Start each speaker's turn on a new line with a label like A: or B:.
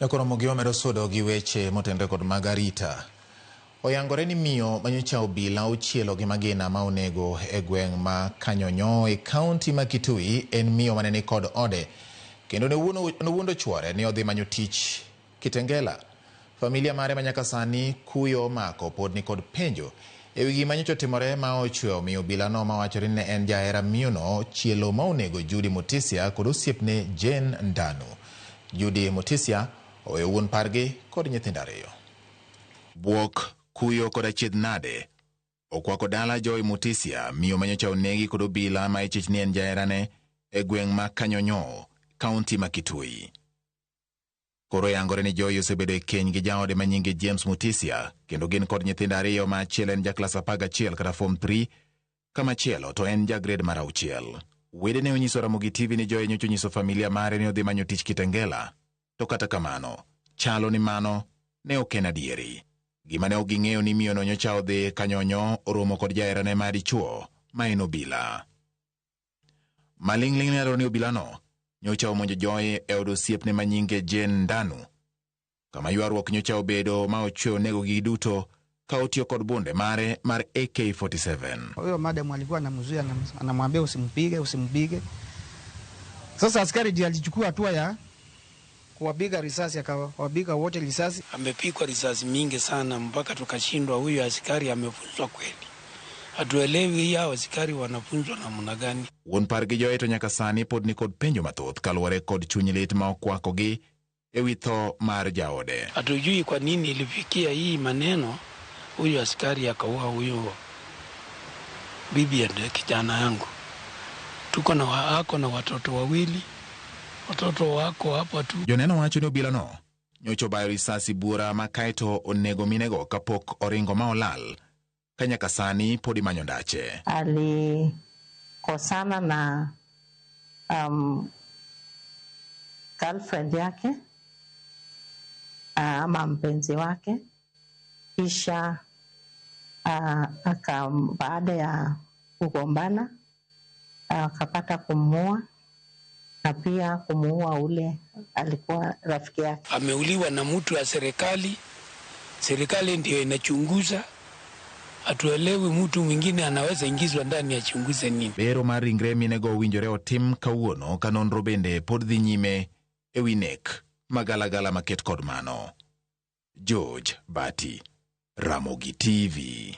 A: Nyakoromo gi wamedo sudo gi weche motenore kod mag arita. Oyangore ni miyo manyocha obila ochielo gi magina ma onego e gweng' ma Kanyonyo e kaunti ma Kitui en miyo mane ni kod ode kendo ne owuondo chuore ni odhi manyo tich Kitengela. Familia mare ma nyaka sani kuyo omako pod ni kod penjo ewi gima nyocha otimore ma ochweyo omiyo obilano mawachore ni ne en jahera miyono chielo ma onego Judy Mutisia kod osiepne Jane Ndanu. Judy Mutisia oweyo wuon pargi kod nyithindo ariyo. Bwok, kuyo kod achiedh nade okwako dala Joy Mutisia, miyo manyocha onegi kod obila ma ichich ni en jaherane e gweng' ma Kanyonyo, kaunti ma Kitui. Koro yangore ni Joy osebedo e keny gi jaode ma nyinge James Mutisia kendo gin kod nyithindo ariyo ma achiel en ja klas 11 kata form 3 kamachielo to en ja grade mar 6. Wedene onyiso Ramogi TV ni Joy nyocha onyiso familia mare ni odhi manyo tich Kitengela, to kata kamano chalo ni mano ne ok en adieri. Gima ne ok ging'eyo ni miyono nyocha odhi Kanyonyo oromo kod jaherane ma dichuo ma en obila. Maling'ling' nenore ni obilano nyocha omonjo Joy e od osiepne ma nyinge Jane Ndanu, kama ywaruok nyocha obedo ma ochwe onego gi duto ka otiyo kod bunde mare mar AK47.
B: Huyo madam alikuwa anamzuia, anamwambia usimpige, usimpige. Sasa askari ndiye alichukua hatua ya kuwapiga risasi, akawapiga wote risasi.
C: Amepigwa risasi mingi sana mpaka tukashindwa, huyu askari amefunzwa kweli? Hatuelewi hao askari wanafunzwa namna gani.
A: Wuon pargi Joy to nyaka sani pod ni kod penjo mathoth kaluwore kod chuny lit ma okwakogi ewi tho mar jaode.
C: Hatujui kwa nini ilifikia hii maneno, huyu askari akaua huyu bibi ya kijana yangu. Tuko na ako na watoto wawili, watoto wako hapa tu.
A: Joneno wacho ni obilano nyocha obayo risasi buora ma kaeto onego minego kapok oringo ma olal ka nyaka sani pod imanyo ndache.
D: Alikosana na girlfriend yake ama mpenzi wake, kisha aka baada ya kugombana akapata kumuua na pia kumuua ule alikuwa rafiki yake.
C: Ameuliwa na mtu wa serikali, serikali ndio inachunguza. Hatuelewi mtu mwingine anaweza ingizwa ndani achunguze nini.
A: Bero mar ringre minego owinjore otim kawuono ka nonro bende pod dhi nyime ewi nek magalagala maket kod mano. George Bati, Ramogi TV.